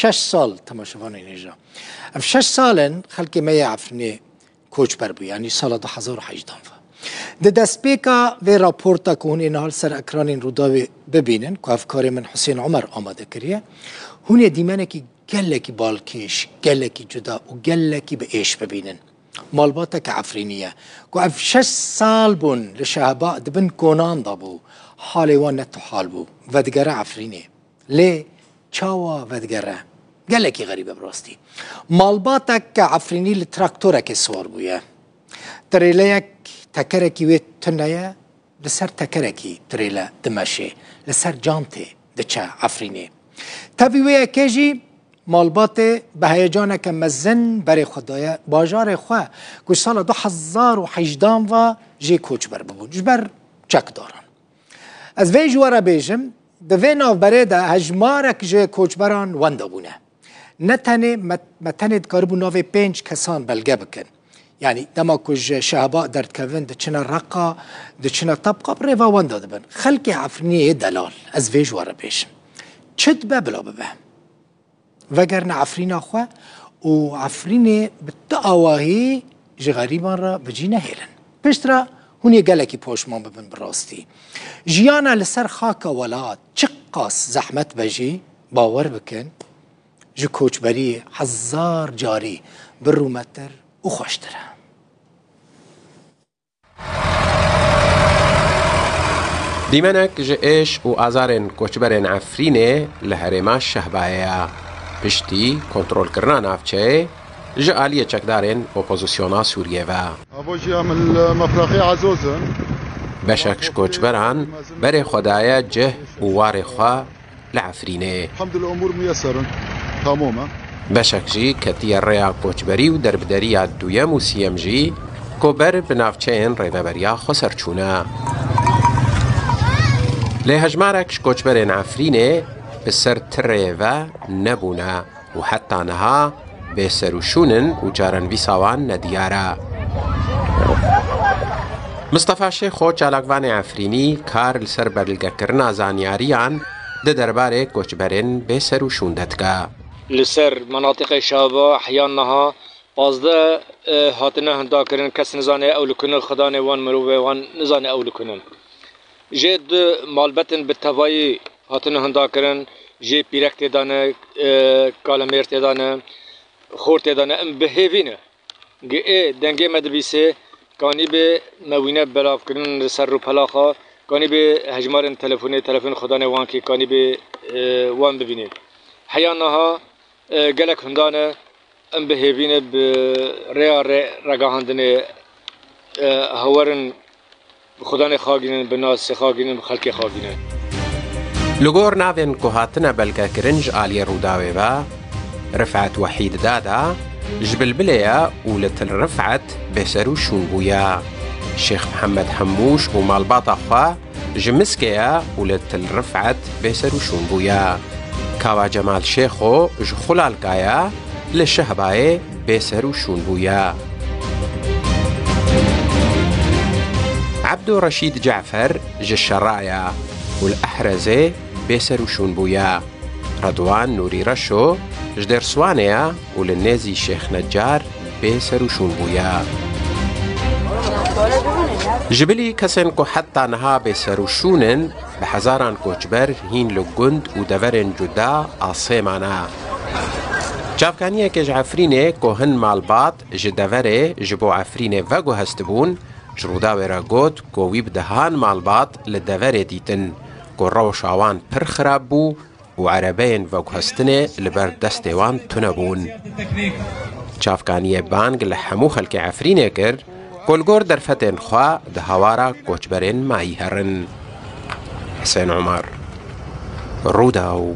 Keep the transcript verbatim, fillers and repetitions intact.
Şeş sal temaşevanên hêja. Ev şeş sal in xelkê me yê Efrînê koçber bû, yanî sala du hezar û hejdan ve. Di destpêka vê raporta ku hûn ê niha li ser ekranên Rûdawê bibînin, ku hevkarê min Husên Omer amade kiriye, hûn ê dîmenekî gelekî balkêş, gelekî cuda û gelekî bi êş bibînin. Malbateke Efrînî ye, ku ev şeş sal bûn li Şehba di bin konan de bû, halê wan ne tu hal bû, vedigere Efrînê. Lê çawa vedigere? Gelekî xerîb e bi rastî. Malbateke Efrînî li traktorekê siwar bûye. Tirêleyek tekerekî wê tune ye, li ser tekerekî tirêle dimeşê, li ser cantê diçe Efrînê. Tevî wê yekê jî malbatê bi heyecaneke mezin berê xwe daye bajarê xwe, ku sala du hezar û hejdan ve jê koçber bibûn ji ber çekdaran. Ez vê ji we re bêjim, di vê navberê de hejmarek ji koçberan wenda bûne. Ne tenê me, me tenê dikaribû navê pênc kesan belge bikin. Yanî dema ku ji Şehba derdikevin, diçine Reqa, diçine Tebqa, bi rêva wenda dibin. Xelkê Efrînê yê delal, ez vê ji we re bêjim. Çi dibe bila bibe. Vegerine Efrîna xwe û Efrînê bi tu awahî ji xerîban re bi cî nehêlin. Piştre hûn ê gelekî poşman bibin bi rastî. Jiyana li ser xaka welat çiqas zehmet be jî, bawer bikin, ji koçberiyê hezar carî bi rûmetir û xweştir e. Dîmenek ji êş û azarên koçberên Efrînê li herêma Şehbayê ye. Piştî kontrolkirina navçeyê ji aliyê çekdarên opozisyona Sûriyê ve. Abo jî em li Mefraqê Ezoz in. Beşek ji koçberan berê xwe daye cih û warê xwe li Efrînê. Hemdul umur miyeserin. Tamam e. Beşek jî ketiye rêya koçberî û derbideriya duyem û siyem jî ku ber bi navçeyên rêveberiya xweser çûne. Lê hejmarek ji koçberên Efrînê bi ser tirê ve nebûne û heta niha bêserûşûn in û çarenivîsa wan nediyar e. Mistefa Şêxo, çalakvanê Efrînî, kar li ser belgekirina zanyariyan di derbarê koçberên bêserûşûn de dike. Li ser menatiqê Şaba heya niha pazdeh, e, hatine hundakirin, kes nizane ew li ku ne, xidanê wan mirovê wan nizane ew li ku ne. Jê du malbetin bi tevayî hatine hundakirin, jê pîrek tê de ne, e, kalemêr tê de ne, xor tê de ne, em bi hêvî ne. Gi ê dengê me dibîsê, kanî bê me wîne belavkirin li ser rûpelaxa, kanî bê hejmarên telefonê, telefon xudanê wan kê, kanî bê, e, wan bibînê. Heya niha, e, gelek hundan e, em bi hêvî ne bi rêya rê-, regahandinê, e, hewerin bi xudanê xagînin, bi nasê xagînin, bi xelkê xagînin. Li gor navên ku hatine belgekirin ji aliyê Rûdawê ve, Rifet Wehîd Dada ji Bilbilê ye û li Til Rifet bêser û şûn bûye. Şêx Mihemed Hemûş û malbata xwe ji Miskê ye û li Til Rifet bêser û şûn bûye. Kawa Cemal Şêxo ji Xulalka ye, li Şehbayê bêser û şûn bûye. Ebdo Reşîd Cefer ji Şera ye û li Ehrezê bêser û şûn bûye. Redwan Nûrî Reşo ji Dêrsiwanê ye û li nêzî Şêx Necar bêser û şûn bûye. Ji bilî kesên ku heta niha bêser û şûn in, bi hezaran koçber hîn li gund û deverên cuda asê mane. Çavkaniyeke ji Efrînê ku hin malbat ji deverê ji bo Efrînê veguhestibûn, ji Rûdawê re got ku wî bi dehan malbat li deverê dîtin, ku rewşa wan pir xirab bû û erebeyên veguhestinê li ber destê wan tune bûn. Çavkaniyê bang li hemû xelkê Efrînê kir ku li gor derfetên xwe di hawara koçberên mayî herin. Hisên Omer, Rûdaw.